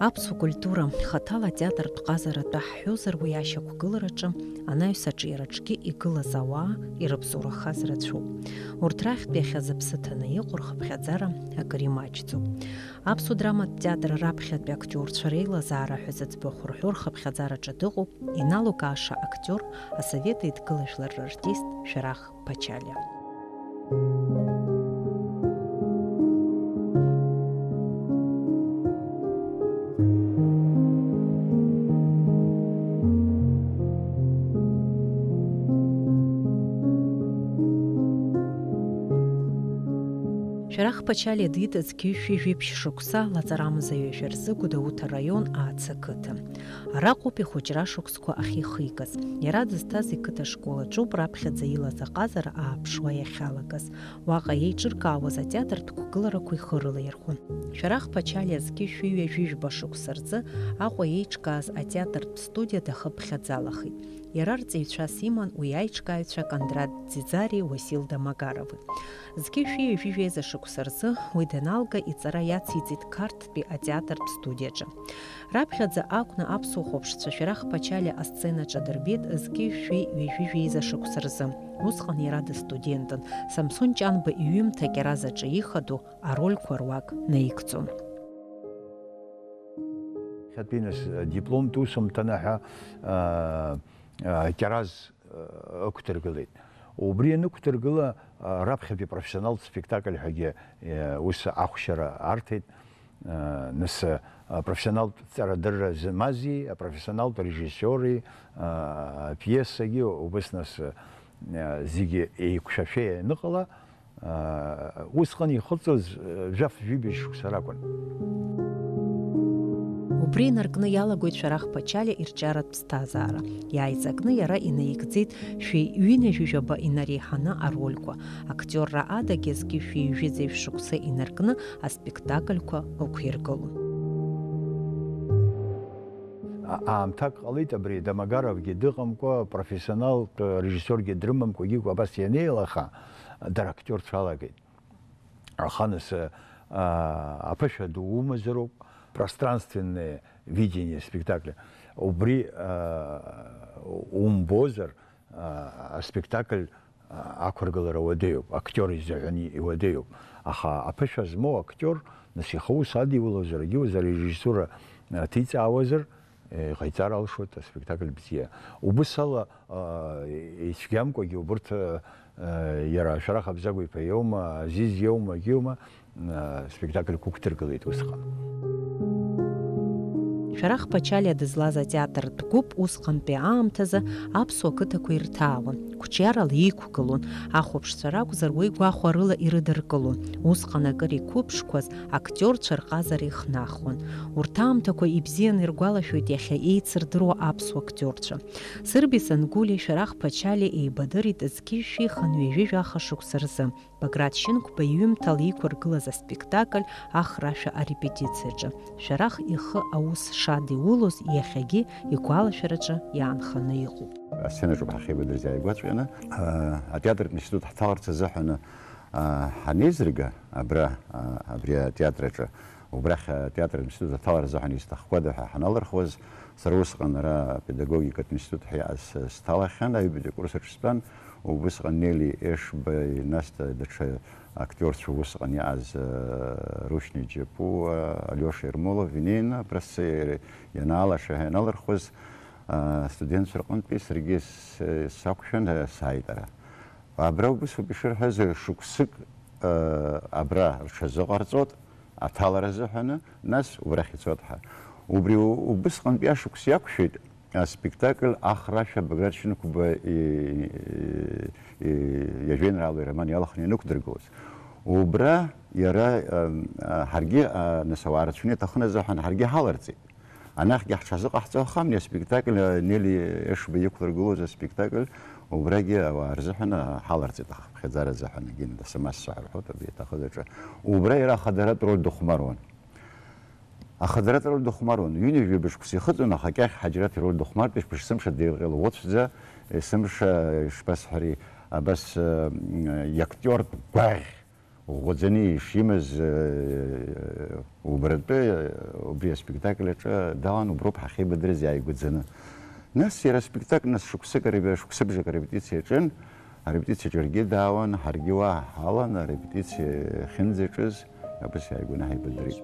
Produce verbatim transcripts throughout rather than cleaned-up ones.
Аԥсуа культура, хаҭала атеатртә ҟазара атәы ҳҳәозар, уи ашьақәгылараҿы, анаҩс аҿиараҿгьы игылаз ауаа ирыбзоурахаз рацәоуп. Урҭ рахьтә иахьа зыԥсы ҭаны иҟоу рхыԥхьаӡара акыр имаҷӡоуп. Аԥсуа драматә театр раԥхьатәи актиорцәа реилазаара ҳәа зыӡбахә рҳәо рхыԥхьаӡараҿы дыҟоуп иналукааша актиор, асовет еидгыла жәлар рартист Шәарах Пачалиа. Шәарах Пачалиа диит зқьи жәшәи жәиԥшь шықәса лаҵарамза ҩажәа рзы Гәдоуҭа раион Аацы ақыҭа. Араҟоуп ихәыҷра шықәсқәа ахьихигаз. Иара дызҭаз иқыҭа школ аҿоуп раԥхьаӡа илаз аҟазара ааԥшуа иахьалагаз. Уаҟа еиҿыркаауаз атеатртә қәгыларақәа ихы рылаирхәон. Шәарах Пачалиа зқьи жәшәи ҩажәижәба шықәса рзы Аҟәа еиҿкааз атеатртә студиа дахыԥхьаӡалахеит. Иара рҵаҩцәас иман уи аиҿкааҩцәа Кондрат Ӡиӡари Уасил Дамагарови. Зқьи жәшәи ҩажәи жәеиза шықәса рзы уи даналга, иҵара иациҵеит Қарҭтәи атеатртә студиаҿы. Раԥхьаӡа акәны аԥсуа хәаԥшцәа Шәарах Пачалиа асценаҿы дырбеит зқьи жәшәи ҩажәи жәеиза шықәса рзы. Усҟан иара дыстудентын, Самсон Ҷанба иҩымҭа Кьараз аҿы ихадоу арольқәа руак наигӡон. Хьатәи нас дипломтә усумҭа анаҳәа, а, а, Кьараз, а, ықәдыргылеит. Убри анықәдыргыла, а, раԥхьатәи профессионалтә спектакль ҳәагьы, а, ус ахәшьара арҭеит. А, нас, а, профессионалтә ҵарадырра змази, апрофессионалтә режиссиори, а, апиесагьы убыс нас, а, зегьы еиқәшәашәа ианыҟала, Усҟан ихыҵыз жәаф-жәибжь шықәса ракәын. Убри инаркны иалагоит Шәарах Пачалиа ирҿиаратә ԥсҭазаара. Иааиҵакны иара инаигӡеит шәи ҩынҩажәижәаба инареиҳаны арольқәа. Актиорра адагьы зқьи жәшәи ҩажәи шықәса инаркны аспектакльқәа ықәиргылон. А-, аамҭак ҟалеит абри Домогаровгьы дыҟамкәа, профессионалтә режиссиоргьы дрымамкәа, Гиго абас ианеилаха, дара актиорцәа алагеит. Аха нас, а, аԥышәа ду умазароуп, пространственное видение спектакля. Убри, а, умбозар, а, аспектакль, а, ақәыргылара уадаҩуп, актиор изыҳәан иуадаҩуп. Аха аԥышәа змоу актиор, нас ихы аус адиулозар, егьиуазар, арежиссура, а, ҭиҵаауазар, Иҟаиҵар алшоит аспектакль бзиа. Убыс ала, а, ицәгьамкәагьы убырҭ, а, а, иара Шәарах Абзагә-иԥа иоума, Азиз иоума, егьиума, а, спектакльқәа ықәдыргылеит усҟан. Шәарах Пачалиа дызлаз атеатртә гәыԥ усҟантәи аамҭазы аԥсуа қыҭақәа ирҭаауан, қәҿиарала иқәгылон, ахәаԥшцәа ракәзар уи гәахәарыла ирыдыркылон, усҟан акыр иқәыԥшқәаз актиорцәа рҟазара ихнахуан. Урҭ аамҭақәа ибзианы иргәалашәоит иахьа еицырдыруа аԥсуа актиорцәа. Сырби Сангәлиа Шәарах Пачалиа еибадырит зқьи жәшәи хынҩажәи жәаха шықәса рзы, Баграт Шьынқәба иҩымҭала иқәыргылаз аспектакль Ахрашәа арепетициаҿы. Шәарах ихы аус шадиулоз иахьагьы игәалашәараҿы иаанханы иҟоуп. Асценаҿоуп ҳахьеибадырыз иааигәаҵәҟьаны. А, атеатртә институт ҳҭаларц азыҳәаны, а, ҳанеизырга, абра, а, абри атеатр аҿы, убрахь атеатр институт аҭалара азыҳәан исҭахқәада ҳәа ҳаналырхуаз, сара усҟан ара апедагогикатә институт ҳәа иааз сҭалахьан, аҩбатәи акурс аҿы стәан, убысҟан Нели Ешбеи, нас даҽа актиорцәа усҟан иааз, а, Рушьни Џьапуа, Алиоша Ермолов инеины, абра сцеиара ианаалаша ҳәа ианалырхуаз, а, астудентцәа рҟынтәи саргьы с-, сақәшәан, а, сааит ара. Абра убыс ауп ишырҳәаз, шықәсык, а, абра рҽазыҟарҵот, аҭалара азыҳәаны, нас убрахь ицот ҳәа. Убри у-, убысҟантәи ашықәс иақәшәеит аспектакль Ахрашәа Баграт Шьынқәба и-, и-, и-, иажәеинраала ироман иалахәны ианықәдыргылоз. Убра иара, а, а, ҳаргьы, а, нас ауаа рацәаны иҭахын азыҳәан ҳаргьы ҳаларҵеит. Анахьгьы ҳҽазыҟаҳҵо ахамни аспектакль, а, Нели Ешба иқәлыргылоз аспектакль, убрагьы ауаа рзыҳәан, а, ҳаларҵеит ахыԥхьаӡара азыҳәан, егьин, дасамас сҳәа рҳәоит, абри иаҭахыз аҿы. Убра иара ахадаратә роль дыхәмаруан. Ахадаратә роль дыхәмаруан. Ҩынҩажәи быжқәс ихыҵуан, аха Кьахь Ҳаџьараҭ ироль дыхәмартәишь, быжь сымша деилҟьало уоцәӡа, есымша, ишԥасҳәари, абас, а, м, иактиортә гәаӷь Ӷәӷәаӡаны ишимаз, э, убратәы, э, убри аспектакль аҿы далан, уброуп ҳахьеибадырыз иааигәаӡаны. Нас иара аспектакль, нас шықәсык арепе-, шықәсыбжак арепетициа аҿын, арепетициаҿы иаргьы даауан, ҳаргьы уа ҳалан, арепетициа ахьынӡаҿыз, абас иааигәаны ҳаибадырит.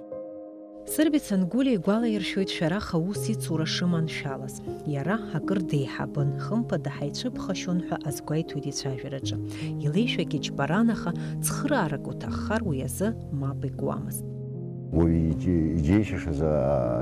Сырбеи Цангәлиа игәалаиршәоит Шәарах аус ицура шыманшәалаз. Иара акыр деиҳабын, хымԥада ҳаицәыԥхашьон ҳәа азгәеиҭоит ицәажәараҿы. Илеишәагьы џьбаран, аха цхыраарак уҭаххар уи азы мап икуамызт. Уи иџьеишьашаз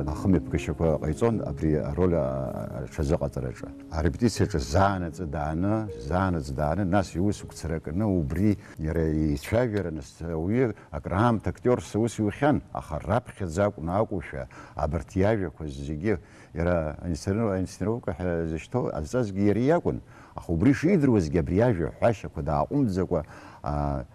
ахымҩаԥгашьақәа ҟаиҵон абри ароль аҽазыҟаҵараҿы. Арепетициаҿы заанаҵы дааны, заанаҵ дааны, нас иусқәа цракны убри иара ицәажәара нас ауаҩы акраамҭа актиорс аус иухьан, аха раԥхьаӡа акәны акәушәа, абарҭ иажәақәа зегьы, иара аинсценировка ҳәа зышьҭоу адҵазгьы иара иакәын, аха убри шидыруазгьы абри иажәа ҳәашьақәа дааҟәымҵӡакәа, а,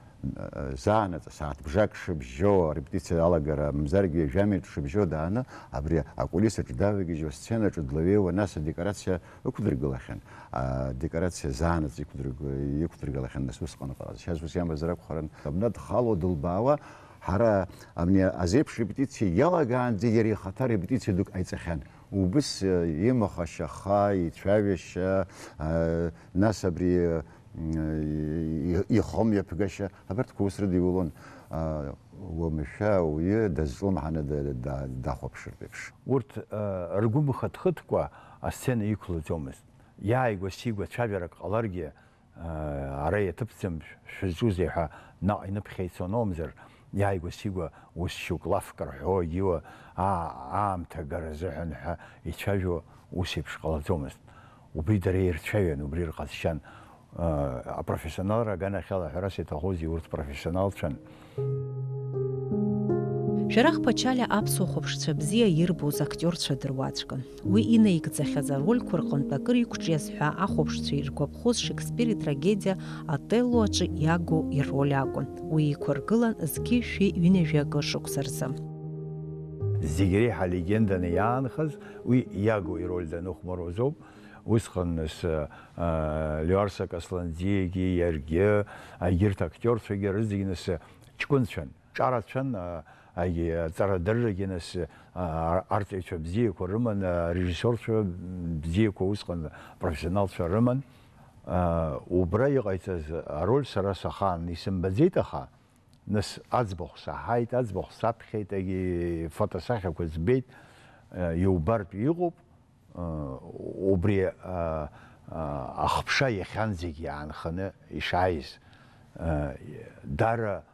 заанаҵ, сааҭ бжак шыбжьо, арепетициа алагара мамзаргьы ҩажәа минуҭ шыбжьо дааны, абри акулисаҿы давагьежьуа, асценаҿы длеиуа, нас адекорациа ықәдыргылахьан. Адекорациа заанаҵ иқәдырг-, иқәдыргылахьан, нас усҟан ҟалаз. Сейчас ус иамазар акәхарын. Абна дхало дылбаауа, ҳара абни азеиԥш репетициа иалагаанӡа иара ихаҭа репетициа дук ҟаиҵахьан. Убыс, э, имаха шьаха, ицәажәашьа, э, нас абри, э, и-, ихымҩаԥгашьа, абарҭқәа ус рыдиулон. Э, уамашәа ауаҩы дазҿлымҳаны да-, да-, дахәаԥшыртә еиԥш. Урҭ, э, ргәы мхыҭхыҭкәа асцена иқәлаӡомызт. Иааигәа-сигәа цәажәарак ҟаларгьы, ара иаҭыԥӡам шәызҿузеи ҳәа наҟ иныԥхьа ицон, оумзар, иааигәа-сигәа ус шьоук лафк рҳәо, егьиуа аа-, аамҭа агара азыҳәан ҳәа ицәажәо ус еиԥш ҟалаӡомызт. Убри дара ирцәаҩан, убри рҟазшьан. Апрофессионалра аганахьала ҳәарас иаҭахузеи, урҭ профессионалцәан. Шәарах Ԥачалиа аԥсуа хәаԥшцәа бзиа ирбоз актиорцәа дыруаӡәкын. Уи инаигӡахьаз арольқәа рҟынтә акыр иқәҿиаз ҳәа ахәаԥшцәа иргәаԥхоз Шекспир итрагедиа Отелло аҿы Иаго ироль акәын. Уи иқәыргылан зқьи шәи ҩынҩажәи акы шықәса рзы. Зегь реиҳа легенданы иаанхаз уи Иаго ироль даныхәмаруаз ауп. Усҟан нас, а, Леуарса Касланӡиагьы, иаргьы, егьырҭ актиорцәагьы рызегь нас ҷкәынцәан. Ҿарацәан, а, агьи аҵарадыррагьы нас, а, арҵаҩцәа бзиақәа рыман, арежиссиорцәа бзиақәа усҟан профессионалцәа рыман. А, убра иҟаиҵаз ароль сара сахаан исымбаӡеит, аха нас аӡбахә саҳаит, аӡбахә саԥхьеит, агьи фотосахьақәа збеит, а, иубартә иҟоуп, а, убри, а, а, ахԥша иахьанӡагь иаанханы ишааиз, а, даара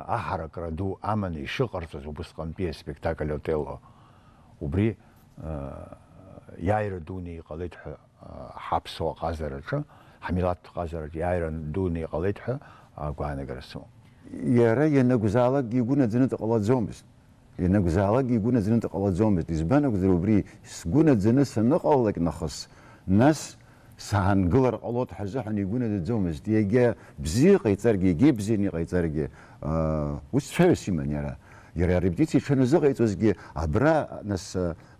аҳаракра ду аманы ишыҟарҵаз убысҟантәи аспектакль Отелло. Убри, э, иааира дуны иҟалеит ҳәа, э, ҳаԥсуа ҟазараҿы, ҳмилаҭтә ҟазараҿы иааира дуны иҟалеит ҳәа агәаанагара сымоуп. Иара ианакәзаалакгьы игәы наӡаны дҟалаӡомызт. Ианакәзаалакгьы игәы наӡаны дҟалаӡомызт. Избан акәзар, убри сгәы наӡаны саныҟалалак нахыс, нас саангылар ҟалоит ҳәа азыҳәан игәы наӡаӡомызт. Иагьа бзиа иҟаиҵаргьы, иагьа ибзианы иҟаиҵаргьы, аа, ус цәаҩас иман иара. Иара арепетициа иҽаназыҟаиҵозгьы абра, нас,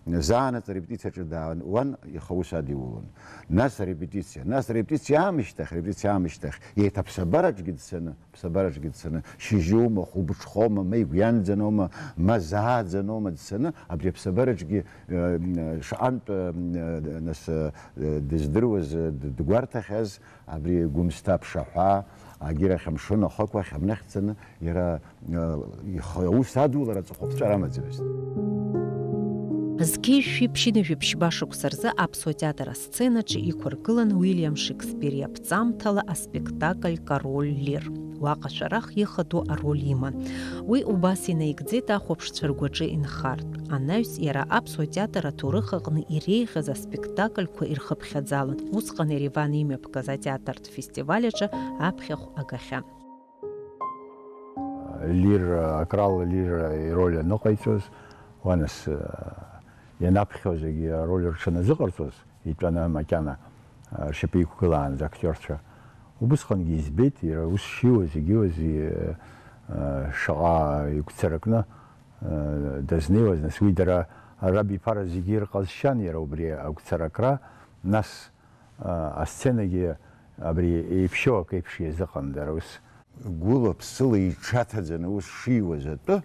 заанаҵ арепетициаҿы даауан, ихы аус адиулон. Нас арепетициа, нас арепетициа аамышьҭахь, арепетициа аамышьҭахь, еиҭа аԥсабараҿгьы дцаны, аԥсабараҿгьы дцаны, шьыжьума, хәылбыҽхоума, ма игәҩанӡаноума, ма зааӡаноума дцаны, абри аԥсабараҿгьы, э, шаҟантә, э, нас, э, дыздыруаз, э, д-, дгәарҭахьаз, абри Гәымсҭа аԥшаҳәа, агьырахь амшын ахықәахь абнахьӡаны иара, э, ихы аус адулара аҵыхәаԥҵәара амаӡамызт. Зқьи жәшәи ԥшьынҩажәи ԥшьба шықәса рзы Аԥсуа театр асценаҿы иқәыргылан Уильям Шекспир иаԥҵамҭала аспектакль Король Лир. Уаҟа Шәарах ихадоу ароль иман. Уи убас инаигӡеит ахәаԥшцәа ргәаҿы инхартә. Анаҩс иара Аԥсуа театр аҭоурых аҟны иреиӷьыз аспектакльқәа ирхыԥхьаӡалан. Усҟан Ереван имҩаԥгаз атеатртә фестиваль аҿы аԥхьахә агахьан. Лир, акрала Лир ироль аныҟаиҵоз, уа нас, ианаԥхьоз егьи ароль рҽаназыҟарҵоз, итәаны макьана, ршьапы иқәгылаанӡа актиорцәа. Убысҟангьы избеит, иара ус шиуаз, егьиуаз, и-, шаҟа игәцаракны, дазнеиуаз, нас уи дара рабиԥара зегьы ирҟазшьан, иара убри агәцаракра, нас, асценагьы абри еиԥшьоу акы еиԥш иазыҟан дара ус. Гәыла-ԥсыла иҽаҭаӡаны аус шиуаз атәы,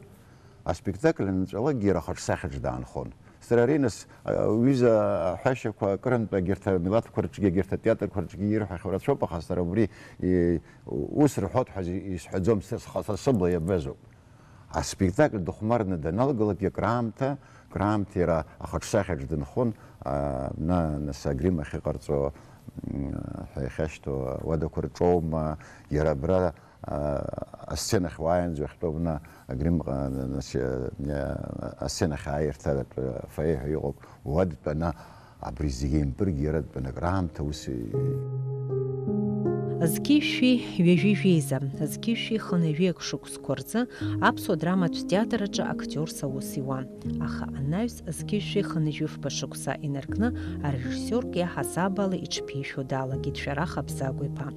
аспектакль анҵәалакгьы иара ахаҿсахьаҿ даанхон. Сара ари нас, а, ҩыза аҳәашьақәа акырынтә егьырҭ амилаҭқәа рҿгьы, егьырҭ атеатрқәа рҿгьы ирҳәахьоу рацәоуп, аха сара убри, и, ус рҳәоит ҳәа зи-, исҳәаӡом, сара схаҭа сыбла иабазоуп. Аспектакль дыхәмарны даналгалак, иакраамҭа, краамҭа иара ахаҿсахьаҿ дынхон, а, на-, нас агрим ахьыҟарҵо, м, ҳәа иахьашьҭоу ауадақәа рҿоума, иара абра, а, асценахь уааиаанӡа уахьтәоу абна агрим, а, нас, а, асценахь ааирҭаратә фойе ҳәа иҟоуп, уа дтәаны, абри зегьы еимпыргьы иара дтәаны акраамҭа ус и-, Зқьи-шәи ҩажәи жәеиза, зқьи-шәи хынҩажәи акы шықәсқәа рзы аԥсуа драматә театр аҿы актиорс аус иуан. Аха анаҩс зқьи-шәи хынҩажәи фба шықәса инаркны арежиссиорк иаҳасаб ала иҽԥишәо далагеит Шәарах Абзагә-иԥа.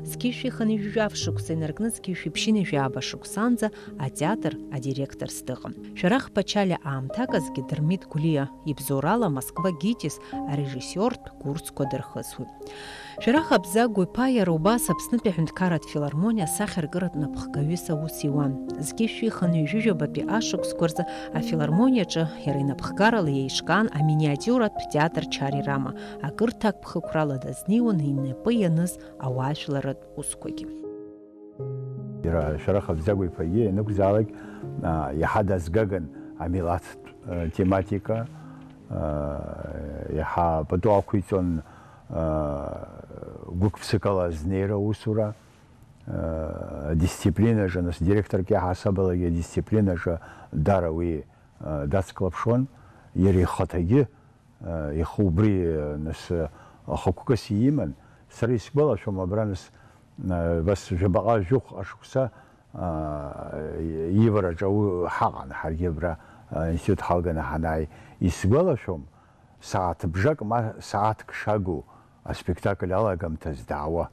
Зқьи-шәи хынҩажәи жәаф шықәса инаркны зқьи-шәи ԥшьынҩажәи ааба шықәсанӡа атеатр адиректорс дыҟан. Шәарах Ԥачалиа аамҭак азгьы Дырмит Гәлиа ибзоурала Москва ГИТИС арежиссиортә курсқәа дырхысуеит. Шәарах Абзагә-иԥа иара убас Аԥснытәи аҳәынҭқарратә филармониа асахьаркыратә напхгаҩыс аус иуан. Зқьи-шәи хынҩажәи жәабатәи ашықәсқәа рзы афилармониаҿы иара инапхгарала еиҿкаан аминиатиуратә театр Чари Рама, акырҭак ԥхықәрала дазнеиуан инапы ианыз ауаажәларратә усқәагьы. Иара Шәарах Абзагә-иԥагьы ианакәзаалак, а, иаҳа дазгаган амилаҭтә, а, тематика, а, иаҳа пату ақәиҵон, а, гәык-ԥсыкала азнеира аусура, а, адисциплинаҿы, нас директорк иаҳасабалагьы адисциплинаҿы дара уи, а, дацклаԥшуан, иара ихаҭагьы, а, ихы убри, а, нас, а, ахықәкыс иман. Сара исгәалашәом, абра нас, а, бас жәабаҟа жәохә ашықәса, а, ивараҿы аус ҳаҟан, ҳаргьы абра, а, институт ҳалганы ҳанааи. Исгәалашәом, сааҭ бжак ма сааҭк шагу аспектакль алагамҭаз даауа.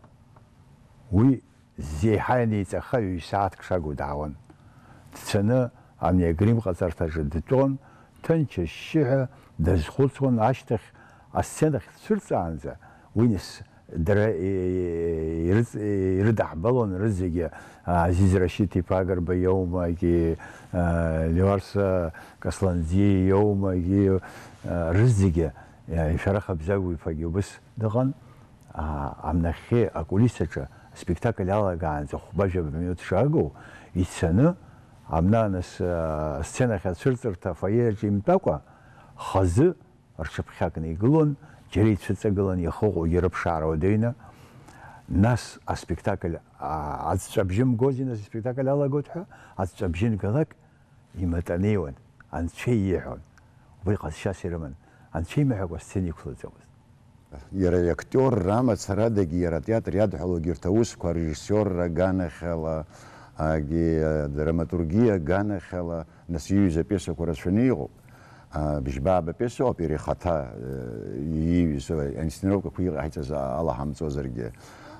Уи зеиҳа ианеиҵаха ҩ-сааҭк шагу даауан. Дцаны ани агрим ҟаҵарҭаҿы дтәон, ҭынч ашьшьыҳәа дазхәыцуан, ашьҭахь асценахь дцәырҵаанӡа, уи нас дара, е-, е-, ирыҵ-, е-, ирыдаҳбалон рызегьы, а, Азиз Рашьыҭ-иԥа Гарба иоума, егьи, а, Леуарса Касланӡиа иоума, егьи, а, рызегьы, а, Шәарах Абзагә-иԥагьы убыс дыҟан. А, амнахьхьи акулисаҿы аспектакль алагаанӡа хәба-жәаба минуҭ шагу, ицаны, амна нас, а, асценахь ацәырҵырҭа афоиеаҿ имтәакәа, хазы рҽыԥхьакны игылон, џьара ицәыҵагылан иахыҟоугьы рыԥшаара уадаҩны. Нас аспектакль, а, аҵәҵәабжьы мгози, нас аспектакль алагоит ҳәа, аҵәҵәабжьы нгалак, иматанеиуан, анцәа ииҳәон. Убри ҟазшьас ирыман, анцәа имҳәакәа асцена иқәлаӡомызт. Иара иактиорра амацарадагьы, иара атеатр иадҳәалогьы, урҭ аусқәа, арежиссиорра аганахьала, агьи, адраматургиа аганахьала, нас иҩыз апиесақәа рацәаны иҟоуп. А, бжьба-ааба пиесоуп иара ихаҭа, э, ииҩыз, э, аинсценировкақәа иҟаиҵаз алаҳамҵозаргьы.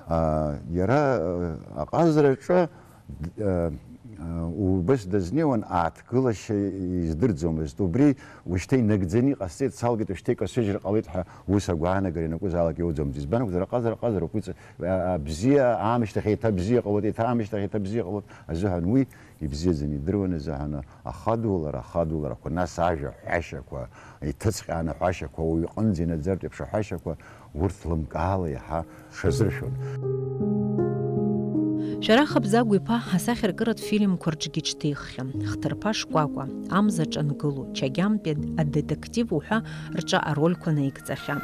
А, иара, э, аҟазараҿы, д-, э, э, убас дазнеиуан, ааҭгылашьа издырӡомызт. Убри ушьҭа инагӡаны иҟасҵеит, салгеит, ушьҭа икасыжьыр ҟалеит ҳәа ус агәаанагара ианакәызаалак иоуӡомызт. Избан акәзар, аҟазара аҟазароуп, уи ҵ-, а, а, бзиа аамышьҭахь еиҭа бзиа ҟалоит, еиҭа аамышьҭахь еиҭа бзиа ҟалоит азыҳәан уи ибзиаӡаны идыруан азыҳәан, ахадулара, ахадуларақәа, нас ажәа ҳәашьақәа, иҭыҵҟьааны аҳәашьақәа, уаҩ иҟынӡа инаӡартә еиԥш аҳәашьақәа, урҭ лымкаала иаҳа ҽазыршәон. Шәарах Абзагә-иԥа асахьаркыратә фильмқәа рҿгьы ҿҭиххьан, Хҭырԥа шкәакәа, Амзаҿа ангыло, Чагьамтәи адетектив уҳәа рҿы арольқәа наигӡахьан.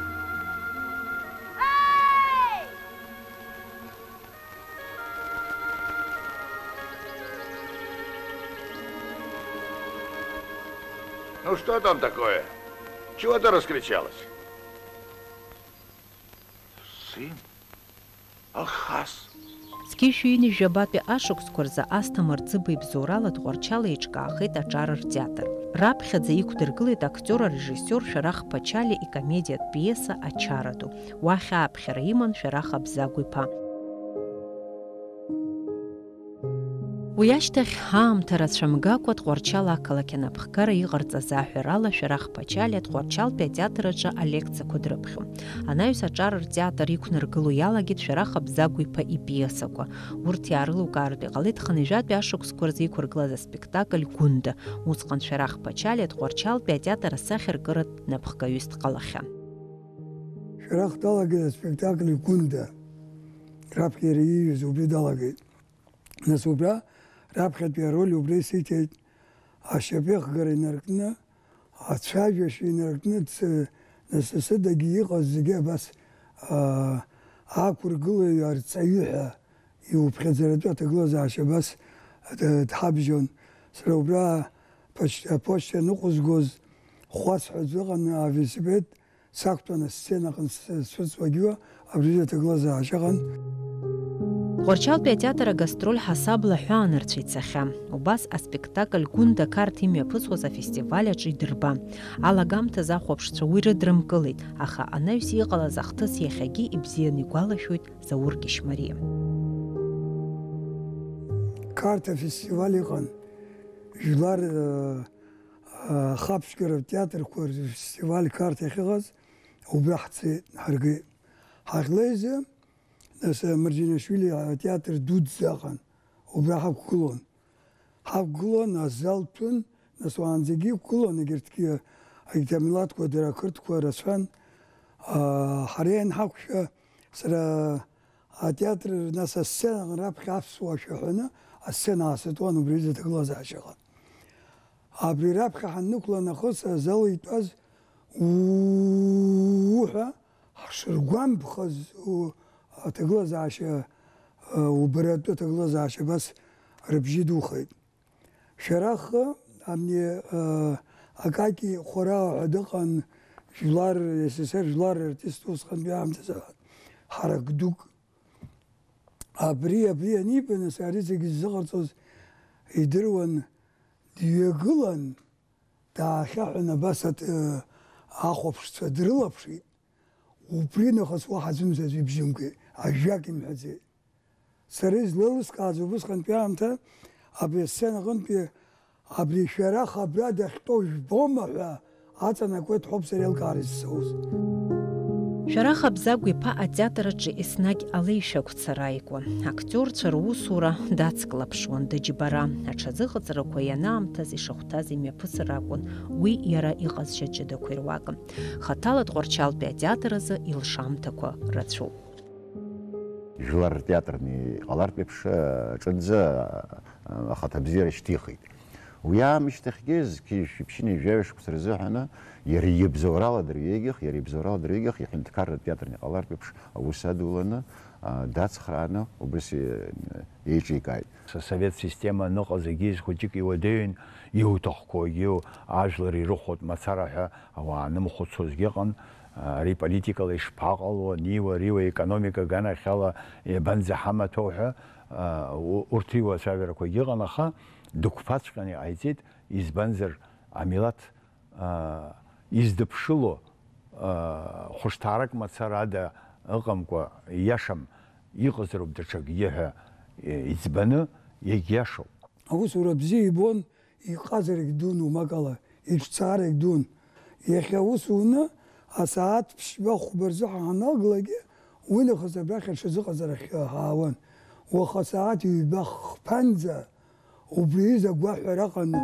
Ну что там такое? Чего ты раскричалась? Сын? Алхас? Зқьи шәи ҩынҩажәи жәабатәи ашықәсқәа рзы Асҭамыр Ӡыба ибзоурала Тҟәарчал еиҿкаахеит аҿар ртеатр. Раԥхьаӡа иқәдыргылеит актиор-арежиссиор Шәарах Ԥачалиа икомедиатә пиеса Ачара ду. Уахь ааԥхьара иман Шәарах Абзагә-иԥа. Уи ашьҭахь, аамҭа рацәа мгакәа, Тҟәарчал ақалақь анапхгара иҟарҵаз аҳәарала, Шәарах Ԥачалиа Тҟәарчалтәи атеатр аҿы алекциақәа дрыԥхьон. Анаҩс аҿар ртеатр иқәнаргыло иалагеит Шәарах Абзагә-иԥа ипиесақәа. Урҭ иаарылукаартә иҟалеит хынҩажәатәи ашықәсқәа рзы иқәыргылаз аспектакль Гәында. Усҟан Шәарах Ԥачалиа Тҟәарчалтәи атеатр асахьаркыратә напхгаҩыс дҟалахьан. Шәарах далагеит аспектакль Гәында. Раԥхьа иара ииҩыз убри далагеит. Нас убра раԥхьатәи ароль убра исиҭеит, ашьапеихгара инаркны, ацәажәашьа инаркны, ц-, нас сыдагьы иҟаз зегьы абас, аа, ақәыргылаҩ арҵаҩы ҳәа иуԥхьаӡаратәы аҭагылазаашьа абас д-, дҳабжьон. Сара убра аԥоч-, аԥошьҭа аныҟәызгоз хәасҳәаӡо ыҟан, авелосипед сақәтәаны асценаҟны с-, сцәыҵуагьы абри аҭагылазаашьа ыҟан. Тҟәарчалтәи атеатр агастроль ҳасабла ҳәаанырцә ицахьан. Убас аспектакль Гәында Қарҭ имҩаԥысуаз афестиваль аҿы идырба. Алагамҭазы ахәаԥшцәа уи рыдрымкылеит, аха анаҩс иҟалаз ахҭыс иахьагьы ибзианы игәалашәоит Заур Кьышьмариа. Қарҭ афестиваль ыҟан, жәлар, э, э, ахаԥшьгаратә театрқәа рфестиваль Қарҭ ахьыҟаз, убра ҳцеит, ҳаргеит. Ҳахьлеиз, нас, Марџьианашвили атеатр дуӡӡа ыҟан, убра ҳақәгылон. Ҳақәгылон, азал ҭәын, нас уаанӡагьы иқәгылон, егьырҭгьы, егьырҭ амилаҭқәа дара ақырҭқәа рацәан. Аа, ҳара ианҳақәшәа, сара атеатр, нас асценаҟны раԥхьа аԥсуа шәаҳәаны асцена аасытуан, убри аҩыза аҭагылазаашьа ыҟан. Абри раԥхьа ҳаннықәла нахыс азал итәаз уу ҳәа ҳшыргәамԥхаз, у-, аҭагылазаашьа, э, убаратәы аҭагылазаашьа абас рыбжьы духеит. Шәарах, ани, э, Акаки Хәараа ҳәа дыҟан, жәлар, С С С Р жәлар рартист усҟантәи аамҭазы ҳарак дук. Абри, абри аниба, нас, ари зегьы ззыҟарҵоз идыруан, дҩагылан, даахьаҳәын, абас аҭ-, ахәаԥшцәа дрылаԥшит. Убри нахыс уаҳа аӡәымзаҵә ибжьымкит, ажәак имҳәаӡеит. Сара излеилыскааз убысҟантәи аамҭа, абри асцена аҟынтәи абри Шәарах абра дахьтәоу жәбома ҳәа аҵанакуеит ҳәоуп сара еилкаара зсоуз. Шәарах Абзагә-иԥа атеатр аҿы еснагь алеишәа агәцара ааигәан. Актиорцәа русура дацклаԥшуан, дыџьбара. Аҽазыҟаҵарақәа ианаамҭаз ишахәҭаз имҩаԥысыр акәын, уи иара иҟазшьа ҷыдақәа ируакын. Хаҭала Тҟәарчалтәи атеатр азы илшамҭақәа рацәоуп. Жәлар ртеатрны иҟалартә еиԥш, аҿынӡа, ахаҭабзиара шьҭихит. Уи аамышьҭахьгьы зқьи жәшәи ԥшьынҩажәаҩа шықәса рзыҳәаны иара ибзоурала дырҩегьых, иара ибзоурала дырҩегьых иҳәынҭқарратә театрны иҟалартә еиԥш аус адуланы, а, дацхрааны убас и-, еиҿикааит. Асовет система аныҟаз егьи хәыҷык иуадаҩын, иуҭахқәоугьы ажәлар ирыхәоит мацара ҳәа ауаа анымхәыцуазгьы ыҟан. Ари политикала ишԥаҟало, аниуа, ариуа, економика аганахьала иабанӡаҳамаҭәоу ҳәа, а, у-, урҭ иуацәажәарақәагьы ыҟан, аха дықәԥаҵәҟьаны иҟаиҵеит, избанзар, амилаҭ, а, издыԥшыло, а, хәышҭаарак мацара ада ыҟамкәа, ииашам, иҟазароуп даҽакгьы ҳәа, е, иӡбаны иагьиашоуп. Аусура бзиа ибон, иҟазарагь дун, умакала, иҿцаарагь дун. Иахьа аус уны, асааҭ ԥшьба хәба рзы ҳаналгалакгьы, уи нахыс абрахь аҽазыҟаҵарахь ҳаауан. Уаха асааҭ ҩба хԥанӡа убри аҩыза агәаҳәара аҟаны.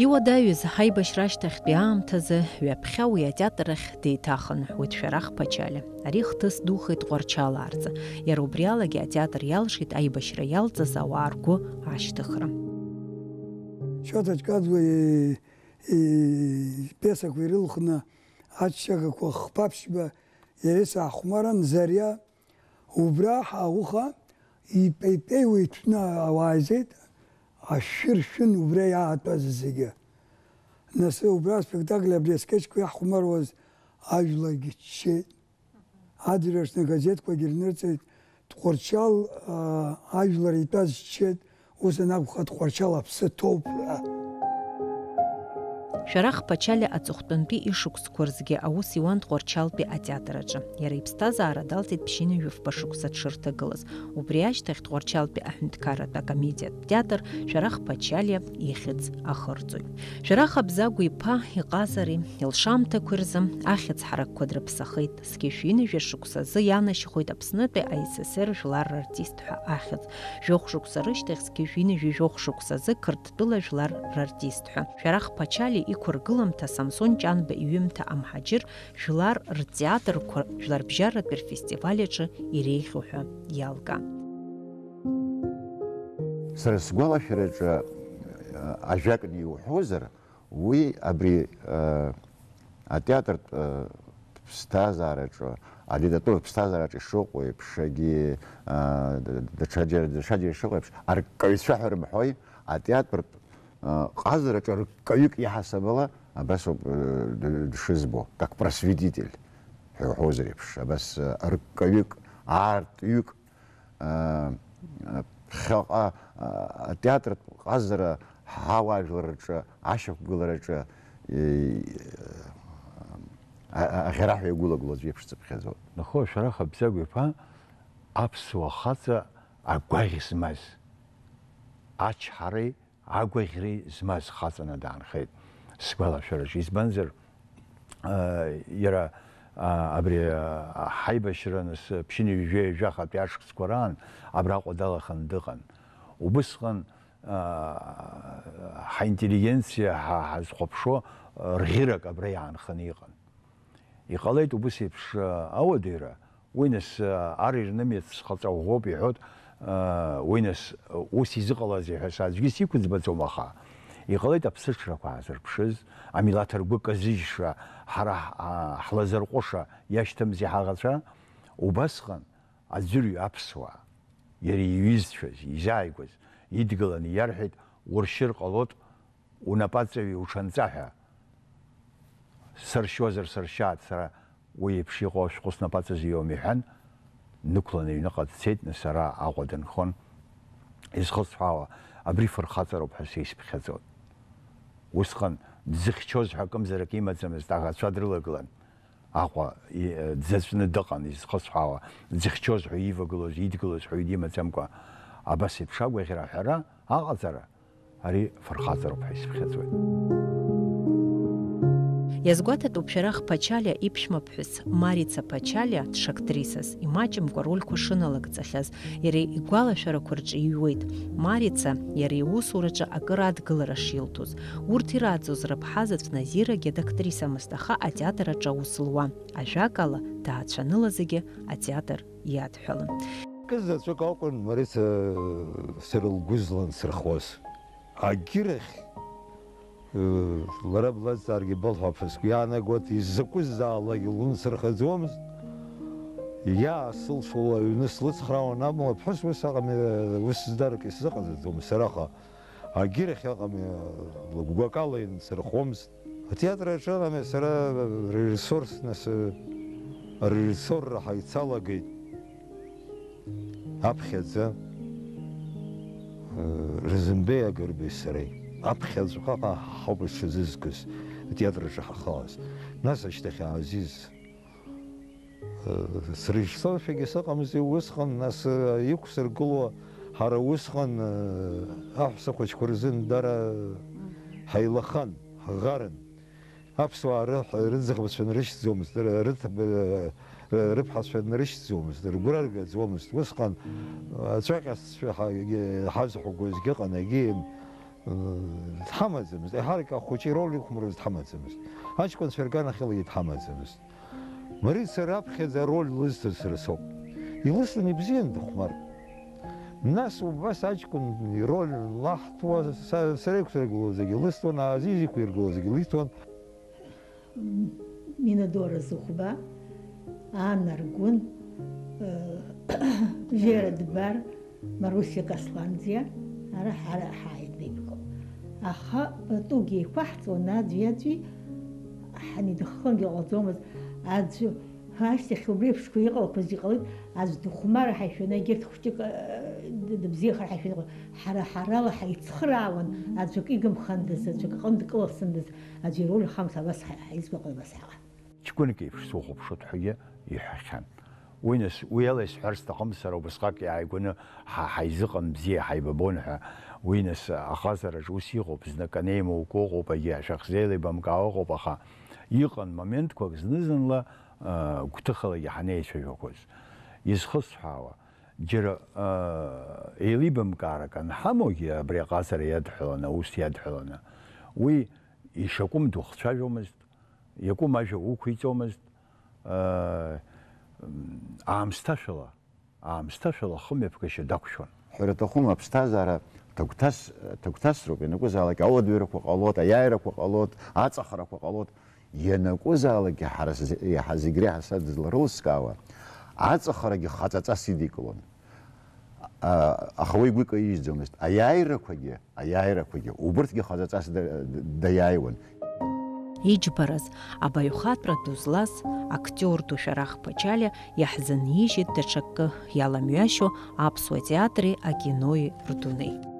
Иуадаҩыз аибашьра ашьҭахьтәи аамҭазы ҩаԥхьа уи атеатр ахь деиҭахынҳәуеит Шәарах Ԥачалиа. Ари хҭыс духеит Тҟәарчалаа рзы. Иара убри алагьы атеатр иалшеит аибашьра иалҵыз ауаа ргәы ашьҭыхра. Шоҭа Ҷкадуа и-, ипиесақәа ирылхны аччагақәа хԥа-ԥшьба иара исаахәмаран, Зариа, убра ҳауха ипеипеиуа иҭәны ауаа еизеит, ашәыр шәын убра иаатәаз зегьы. Нас убра аспектакль абри аскетчқәа иаҳхәмаруаз ажәларгьы ччеит. Адырҩаҽны агазеҭқәагьы ирнырҵеит, Тҟәарчал, аа, ажәлар итәаз ччеит, ус анакәха, Тҟәарчал аԥсы ҭоуп ҳәа. Шәарах Ԥачалиа аҵыхәтәантәи ишықәсқәа рзгьы аус иуан Тҟәарчалтәи атеатр аҿы. Иара иԥсҭазаара далҵит ԥшьынҩажәи фба шықәса дшырҭагылаз. Убри ашьҭахь Тҟәарчалтәи аҳәынҭқарратә акомедиатә театр Шәарах Ԥачалиа ихьӡ ахырҵоит. Шәарах Абзагә-иԥа иҟазареи илшамҭақәеи рзы ахьӡ ҳаракқәа дрыԥсахеит. Зқьи жәшәи ҩынҩажәи шықәсазы ианашьахоит Аԥснытәи А С С Р жәлар рартист ҳәа ахьӡ. Жәохә шықәса рышьҭахь зқьи жәшәи ҩынҩажәи жәохә шықәсазы Қырҭтәыла жәлар рартист ҳәа. Шәарах Ԥачалиа иқәыргыламҭа Самсон Ҷанба иҩымҭа Амҳаџьыр жәлар ртеатрқәа жәларбжьаратәи рфестиваль аҿы иреиӷьу ҳәа иалкаан. Сара сгәалашәараҿы, э, ажәакны иуҳәозар, уи абри, э, атеатртә, э, ԥсҭазаараҿы, алитературатә ԥсҭазаараҿы ишыҟоу еиԥш, егьи, э, д-, даҽаџьара, даҽаџьара ишыҟоу еиԥш, арккаҩцәа ҳәа рымҳәои, атеатртә, э, ҟазараҿы арккаҩык иаҳасаб ала абас ауп, э, д-, дшызбо, как просветитель ҳәа иуҳәозар еиԥш, абас, э, арккаҩык, аартҩык, Ԥхьаҟа атеатртә ҟазара ҳауаажәларраҿы ашьақәгылараҿы аӷьараҳәа иагәылагылоу аӡә иеиԥш дсыԥхьаӡоит. Нахо Шәарах Абзагә-иԥа аԥсуа хаҵа агәаӷь змаз, ачҳареи агәаӷьреи змаз хаҵаны даанхеит, сгәалашәараҿы. Избанзар, иара абри ҳаибашьра нас ԥшьынҩажәи жәахатәи ашықәсқәа раан абраҟа далаханы дыҟан. Убысҟан ҳаинтеллигенциа ҳазхәаԥшуа рӷьырак абра иаанханы иҟан. Иҟалеит убыс еиԥш ауадаҩра, уи нас ар ирнымиац схаҵа ӷәӷәоуп иҳәоит, уи нас ус изыҟалазеи ҳәа саӡәгьы сиқәыӡбаӡом, аха иҟалеит аԥсыҽрақәа ҳазырԥшыз, амилаҭ ргәы казыжьша, ҳара ҳлазырҟәыша иашьҭамзи ҳаӷацәа, убасҟан аӡәырҩы аԥсуаа, иара иҩызцәаз, изааигәаз, идгыланы иарҳәеит, уршьыр ҟалоит, унапаҵаҩи уҽанҵа ҳәа. Сыршьуазар сыршьааит, сара уи еиԥш иҟоу ашәҟәы снапаҵазы иоуам, иҳәан, днықәланы аҩныҟа дцеит, нас ара Аҟәа дынхон. Изхысҳәаауа, абри фырхаҵароуп ҳәа сеисԥхьаӡоит. Усҟан дзыхьчоз ҳәа акымзарак имаӡамызт, аӷацәа дрылагылан. Аҟәа дзаҵәны дыҟан, изхысҳәаауа, дзыхьчоз ҳәа ивагылоз, идгылоз ҳәа димаӡамкәа, абас еиԥш агәаӷьра аҳәара, аҟаҵара, ари фырхаҵароуп ҳәа исыԥхьаӡоит. Иазгәаҭатәуп Шәарах Ԥачалиа иԥшәмаԥҳәыс Марица Ԥачалиа дшактрисаз, имаҷымкәа рольқәа шыналагӡахьаз, иара игәалашәарақәа рҿы иҩуеит. Марица иара иусураҿы акыр адгылара шилҭоз, урҭ ирааӡоз рыԥҳа заҵә Назирагьы дактрисамызт, аха атеатр аҿы аус луан. Ажәакала, ҭаацәанылазегьы атеатр иадҳәалан. Кызаҵәык акәын Марица сара лгәы злансырхоз. Агьырахь, лара блазҵааргьы балҳәап ҳәа сгәы иаанагоит, изакәызаалак лунсырхаӡомызт. Иаасылшо аҩны слыцхраауан, амала ԥҳәыс ус аҟами, ус здарак исзыҟаҵаӡомызт сара, аха агьырахь аҟами, лгәгәакала инсырхомызт. Атеатр аҿы ами сара режиссорс, нас, арежиссорра ҳаицалагеит. Аԥхьаӡа, Разымбеи Агырбеи сареи. Аԥхьаӡаҟа ҳауп иҽазызкыз атеатр аҿы ҳахалаз. Нас ашьҭахь Азиз срежиссоршәагьы сыҟамзи усҟан, нас, иқәсыргыло ҳара усҟан аҳәсахәыҷқәа рзын дара ҳаилахан, ҳӷарын. Аԥсуаа рыҳ-, рыӡӷабцәа нарышьҭӡомызт, ры-, рыҭ-, ры-, рыԥҳацәа нарышьҭӡомызт, ргәра ргаӡомызт. Усҟан аҵәаҟьасцәа ҳа-, ҳазҳәақәозгьы ыҟан, егьи, м, дҳамаӡамызт. Еиҳарак ахәыҷы ироль иқәмыруаз дҳамаӡамызт. Аҷкәынцәа рганахьалагьы дҳамаӡамызт. Марица раԥхьаӡа ароль лызҭаз сара соуп. Илысҭан ибзиан дыхәмарт. Нас убас аҷкәын ироль лаҳҭуа са-, сара иқәсыргыло зегьы лысҭон, Азиз иқәиргыло зегьы лиҭон. Минадора Зыхәба, Ана Ргәын, Вера Дбар, Марусиа Касланӡиа, ара ҳара ҳааиднеиԥкылт. Аха патугьы еиқәаҳҵон аӡәи-аӡәи, ҳанидыххынгьы ҟалаӡомызт, аӡәы Ашьҭахь убри еиԥшқәа иҟалақәаз иҟалеит, аӡә дыхәмар ҳәа ишәаны, егьырҭ хәҷык, э, д-, дыбзиахар ҳәа ишәаны, ҳара ҳарала ҳаицхыраауан, аӡәык игымхандаз, аӡәык аҟны дкылсындаз, аӡәы ироль хамс абас ҳа-, ҳаизгәаҟуа абас ҳаҟан. Ҷкәынк еиԥш сухәаԥшуеит ҳәагьы иҳәахьан. Уи нас, уи ала исҳәар сҭахым сара, убасҟак иааигәаны ҳа-, ҳаизыҟан бзиа, ҳаибабон ҳәа. Уи нас аҟазараҿ ус иҟоуп, знык анеимоуго ыҟоуп, егьи ашәахсеилибамкаауа ыҟоуп, аха иҟан моментқәак зны-зынла, а, гәҭыхалагьы ҳанеицәажәақәоз. Изхысҳәаауа, џьара, а, еилибамкаарак анҳамоугьы абри аҟазара иадҳәаланы, аус иадҳәаланы, уи ишакәым духцәажәомызт, иакәым ажәа уқәиҵомызт, аа, аамсҭашәала, аамсҭашәала ахымҩаԥгашьа дақәшәон. Ҳәара аҭахума, аԥсҭазаара ҭагәҭас-, ҭагәҭасроуп, ианакәызаалак ауадаҩрақәа ҟалоит, аиааирақәа ҟалоит, аҵахарақәа ҟалоит. Ианакәызаалакгьы ҳара ҳзы-, иаҳа зегь реиҳа са дызларылскаауа, аҵахарагьы хаҵаҵас идикылон. А, аха уи игәы каижьӡомызт. Аиааирақәагьы, аиааирақәагьы, убырҭгьы хаҵаҵас да-, да-, даиааиуан. Иџьбараз, абаҩхатәра ду злаз актиор ду Шәарах Ԥачалиа иаҳзынижьит даҽакы иаламҩашьо аԥсуа театри акинои рдунеи.